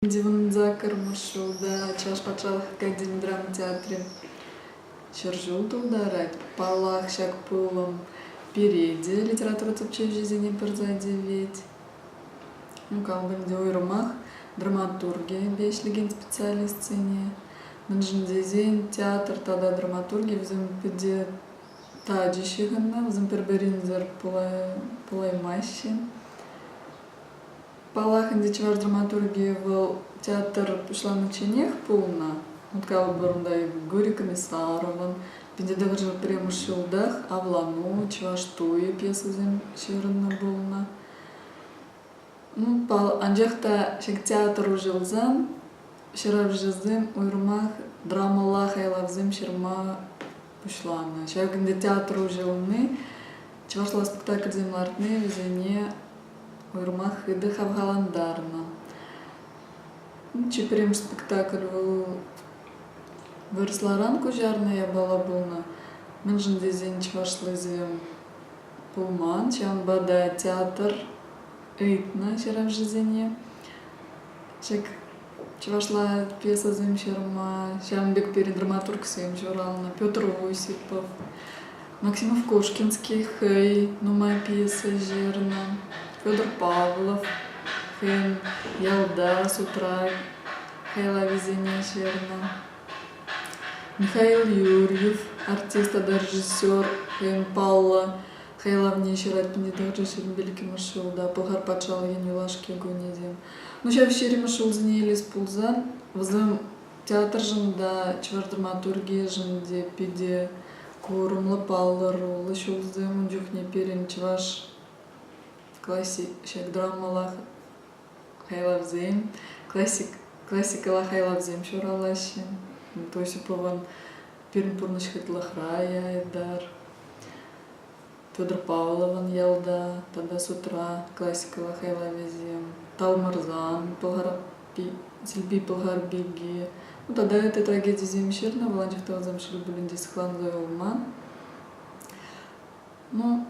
Диван-саккӑрмӗш ҫулта Чӑваш патшалӑх академи драма театрӗ 100 ҫул тултарать. Паллах, ҫак пулӑм пире те литература тӗпчевҫисене пырса тивет. Ну, калӑпӑр ӗнтӗ, уйрӑмах драматургипе ӗҫлекен специалистсене. Мӗншӗн тесен театр тата драматурги вӗсем питӗ тачӑ ҫыхӑннӑ, вӗсем пӗр-пӗринсӗр пулаймаҫҫӗ. Паллах ӗнтӗ, чӑваш драматургийӗ вӑл театр пуҫланичченех пулнӑ. Калӑпӑр, унта Гурий Комиссаровӑн 1901 ҫултах «Авлану», «Чӑваш туйӗ» пьесӑсем ҫырӑннӑ пулнӑ. Ну, анчах та ҫак театр уҫӑлсан ҫыравҫӑсем уйрӑмах драмӑлла хайлавсем ҫырма пуҫланӑ. Ҫак ӗнтӗ театр уҫӑлни, чӑвашла спектакльсем лартни вӗсене уйрӑмах хытӑ хавхалантарнӑ. Чи пӗрремӗш спектакль вӑл вырӑсларан куҫарнӑ япала пулнӑ. Мӗншӗн тесен чӑвашлисем пулман, ҫавӑнпа та театр ыйтнӑ ҫыравҫӑсене. Ҫак чӑвашла пьесӑсем ҫырма, ҫавӑн пек пирӗн драматургсем ҫуралнӑ. Петр Осипов, Максимов-Кошкинский хӑй нумай пьеса ҫырнӑ, Федор Павлов хӑйӗн «Ялта», «Судра» хайлавӗсене ҫырнӑ. Михаил Юрьев артист тата режиссер хӑйӗн паллӑ хайлавне ҫырать 1925 ҫулта Пӑлхар патшалӑхӗн юлашки кунӗсем. Ну, ҫав ҫирӗммӗш ҫулсене илес пулсан, вӗсем театршӑн та, чӑваш драматургийӗшӗн те питӗ курӑмлӑ, паллӑ ҫулсем. Ун чухне пирӗн чӑваш классик ҫак драмӑлах хайлавсем, классикӑлла хайлавсем ҫуралаҫҫӗ. Осиповӑн «Пирӗн пурнӑҫ хытлӑхра» Айдар, Федор Павловӑн «Ялта» тата «Судра» классикӑлла хайлавӗсем, Талмӑрсан, Силпи Пӑлхар пики. Ну, тата ытти трагедисем ҫырнӑ, вӑл анчах та вӗсем шел пулин те сыхланса юлман. Ну,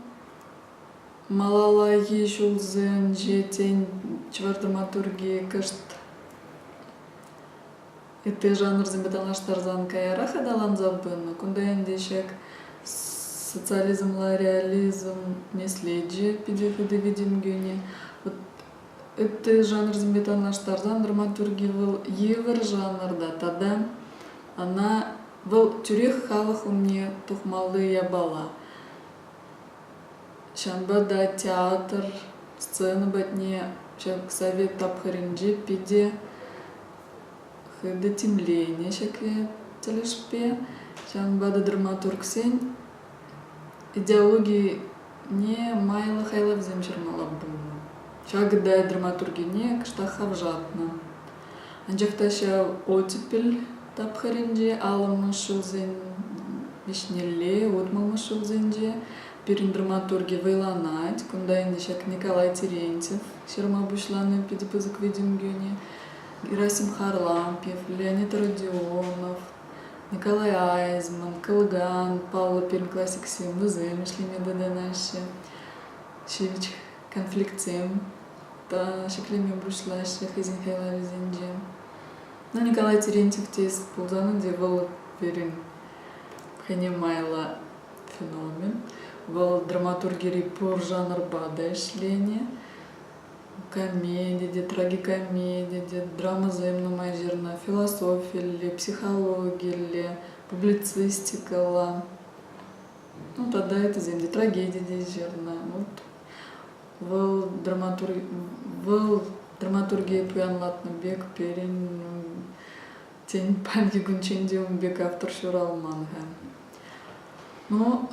малаллахи ҫулсенче, тен, чӑваш драматургийӗ кӑшт ытти жанрсемпе танлаштарсан каярах аталанса пынӑ. Кунта ӗнтӗ ҫак социализмла реализм меслечӗ питӗ хытӑ витӗм кӳнӗ. Вот ытти жанрсемпе танлаштарсан драматурги вӑл йывӑр жанрта тата ӑна вӑл тӳрех халӑх умне тухмалли япала. Ҫавӑнпа та театр, сцена патне ҫак совет тапхӑрӗнче питӗ хытӑ тимленӗ ҫак тӗлӗшпе. Ҫавӑнпа та драматургсен идеологине майлӑ хайлавсем ҫырмалла пулнӑ. Ҫакӑ та драматургине кӑштах хавшатнӑ. Анчах та ҫав оттепель тапхӑрӗнче аллӑмӗш ҫулсен вӗҫнелле, утмӑлмӗш ҫулсенче пирӗн драматурги вӑйланать. Кунта ӗнтӗ ҫак Николай Терентьев ҫырма пуҫлани питӗ пысӑк витӗм кӳнӗ. Герасим Харлампьев, Леонид Родионов, Николай Айзман, Кылган паллӑ пирӗн классиксем вӗсем ӗҫлеме тытӑнаҫҫӗ. Ҫивӗч конфликтсем та ҫӗклеме пуҫлаҫҫӗ хӑйсен хайлавӗсенче. Ну, Николай Терентьев теес пулсан ӗнтӗ вӑл пирӗн хӑйне майлӑ феномен. Вӑл драматургири пур жанрпа та ӗҫленӗ. Комеди те, трагикомеди те, драмӑсем нумай ҫырнӑ, философилле, психологилле, публицистикӑлла. Ну, тата ыттисем те, трагеди те ҫырнӑ. Вот вӑл вӑл драматургие пуянлатнӑ пек пирӗн тен, паянхи кунччен те ун пек автор ҫуралман-ха. Ну,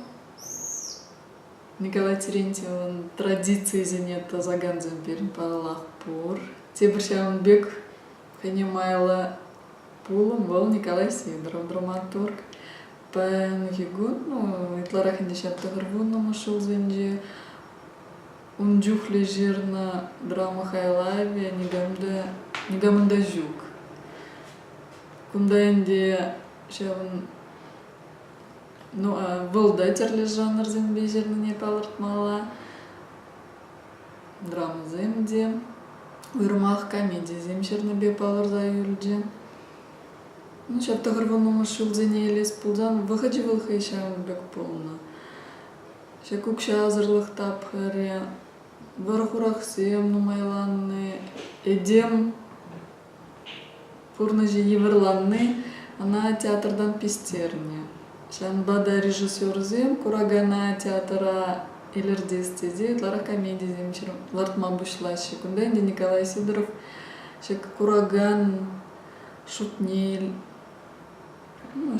Николай Терентьевӑн традицийӗсене тӑсакансем пирӗн паллах пур. Тепӗр ҫавӑн пек хӑйне майлӑ пулӑм вӑл Николай Сидоров драматург. Паянхи кун, ну, ытларах ӗнтӗ ҫав тӑхӑрвуннӑмӗш ҫулсенче ун чухлӗ ҫырнӑ драма хайлавӗ никам та никамӑн та ҫук. Кунта ӗнтӗ ҫавӑн ну, вӑл та тӗрлӗ жанрсемпе ҫырнине палӑртмалла. Драмӑсем те. Уйрӑмах комедисем ҫырнипе палӑрса юлчӗ. Ну, ҫав 90-мӗш ҫулсене илес пулсан, вӑхӑчӗ вӑл хӑй ҫавӑн пек пулнӑ. Ҫак укҫасӑрлӑх тапхӑрӗ, вӑрӑ-хурахсем нумайланни, этем пурнӑҫӗ йывӑрланни ӑна театртан пистернӗ. Ҫавӑнпа та режиссерсем куракана театра илӗртес тесе ытларах комедисем лартма пуҫлаҫҫӗ. Кунта ӗнтӗ Николай Сидоров ҫак куракан шутне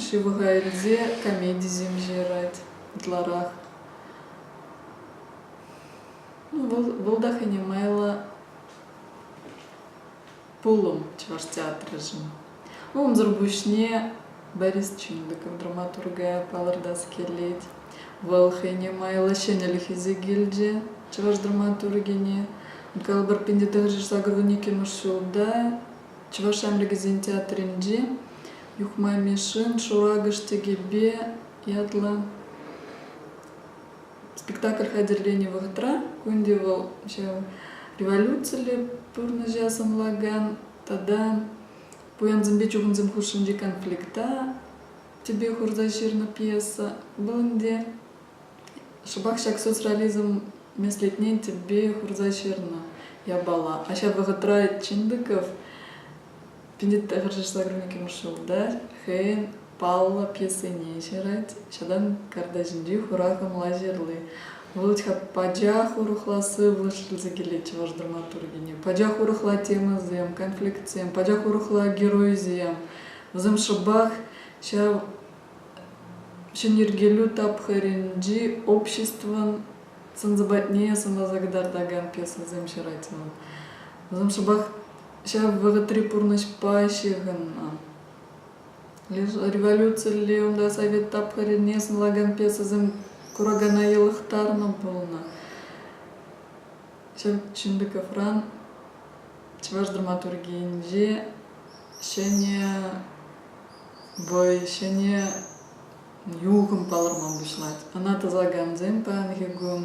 ҫывӑха илсе комедисем ҫырать ытларах. Ну, вӑл, вӑл та хӑйне майлӑ пулӑм чӑваш театрӗшӗн. Унсӑр пуҫне Борис Чиндыков драматурга палӑртас килет. Вӑл хӑйне майлӑ ҫӗнӗлӗх илсе килчӗ чӑваш драматургине. Калӑпӑр, 1982 ҫулта Чӑваш ҫамрӑкӗсен театрӗнче Юхма Мишшин «Шуракӑш тӗкӗпе» ятлӑ спектакль хатӗрленӗ вӑхӑтра ку ӗнтӗ вӑл ҫав революциллӗ пурнӑҫа сӑнлакан тата пуянсемпе чухӑнсем хушшинчи конфликта тӗпе хурса ҫырнӑ пьеса. Вӑл ӗнтӗ шӑпах ҫак соцреализм меслетне тӗпе хурса ҫырнӑ япала. А ҫав вӑхӑтра Чиндыков 1982 ҫулта хӑйӗн паллӑ пьесине ҫырать, Ҫатан карта ҫинчи хура хӑмла ҫырли. Вӑл пачах урӑхла сывлӑш илсе килет чӑваш драматургине. Пачах урӑхла темӑсем, конфликтсем, пачах урӑхла геройсем. Вӗсем шӑпах ҫав ҫӗнйӗркелӳ тапхӑрӗнчи обществӑн сӑн-сӑпатне сӑнласа кӑтартакан пьесӑсем ҫырать вӑл. Вӗсем шӑпах ҫав вӑхӑтри пурнӑҫпа ҫыхӑннӑ. Революцилле унта совет тапхӑрӗнче сӑнлакан пьесӑсем куракана йӑлӑхтарнӑ пулнӑ. Ҫав Чиндыковран чӑваш драматургийӗнче ҫӗнӗ вӑй, ҫӗнӗ юхӑм палӑрма пуҫлать. Ӑна тӑсакансем паянхи кун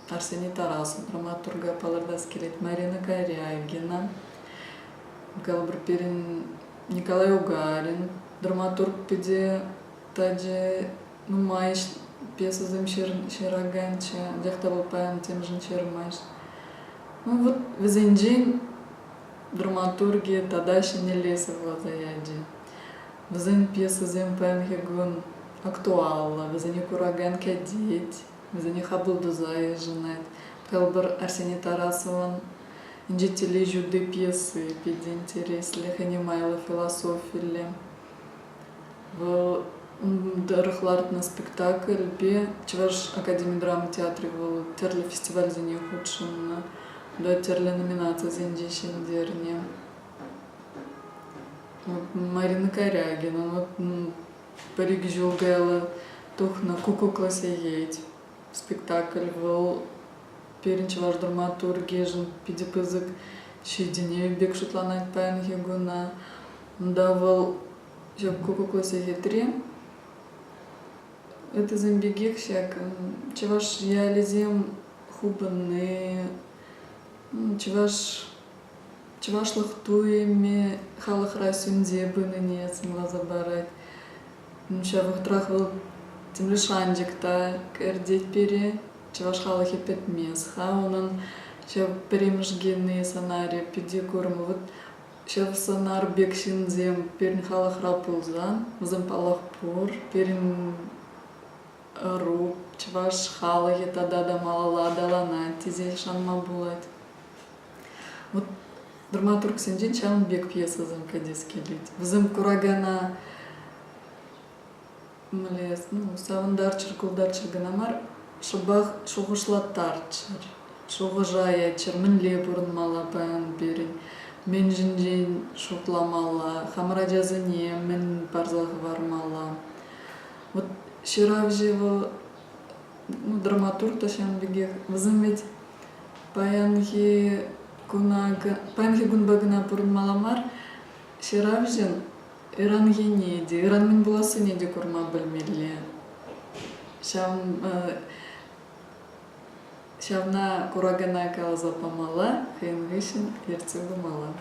Арсений Тарасов драматурга палӑртас килет, Марина Корягина, калӑпӑр, пирӗн Николай Угарин драматург питӗ тачӑ нумай пьесӑсем ҫыраканччӗ, анчах та вӑл паян темшӗн ҫырмасть. Ну вот вӗсенчен драматурги тата ҫӗнӗлле сывласа ячӗ. Вӗсен пьесӑсем паянхи кун актуаллӑ, вӗсене куракан кӗтет. Вӗсене хапӑл туса йышӑнать. Калӑпӑр, Арсений Тарасовӑн «Инҫетелли ҫути» пьеси питӗ интереслӗ, хӑйне майлӑ философиллӗ. Вӑл тӑрӑх лартнӑ спектакльпе Чӑваш академи драма театрӗ вӑл тӗрлӗ фестивальсене хутшӑннӑ, унта тӗрлӗ номинацисенче ҫӗнтернӗ. Марина Корягина пӗр-ик ҫул каялла тухнӑ «Куккуклӑ сехет» спектакль вӑл пирӗн чӑваш драматургийӗшӗн питӗ пысӑк ҫитӗнӳ пек шутланать паянхи куна. Унта вӑл ҫак «Куккуклӑ сехетре» ыттисем пекех ҫак чӑваш ялӗсем хупӑнни, чӑваш чӑвашлӑх туйӑмӗ халӑхра сӳнсе пынине сӑнласа парать. Ҫав вӑхӑтрах вӑл темле шанчӑк та кӗртет пире. Чӑваш халӑхӗ пӗтмест-ха унӑн ҫав пӗрремӗш гени сӑнарӗ питӗ курӑмлӑ. Вот ҫав сӑнар пек ҫынсем пирӗн халӑхра пулсан, вӗсем, паллах, пур. Пирӗн ӑру, чӑваш халӑхӗ тата та малалла аталанать тесе шанма пулать. Вот драматургсенчен ҫавӑн пек пьесӑсем кӗтес килет. Вӗсем куракана мӗнле, ну, савӑнтарччӑр, култарччӑр кӑна мар, шӑпах шухӑшлаттарччӑр, шухӑша яччӑр, мӗнле пурӑнмалла паян пирӗн, мӗн ҫинчен шутламалла, хамӑр ачасене мӗн парса хӑвармалла. Вот ҫыравҫӑ вӑл, ну, драматург та ҫавӑн пекех. Вӗсем ведь Паянхи куна паянхи кунпа кӑна пурӑнмалла мар, ҫыравҫӑн ыранхине те, ыран мӗн пулассине те курма пӗлмелле. Ҫавӑн Ҫавна куракана каласа памалла, хӑйӗн хыҫҫӑн ертсе пымалла.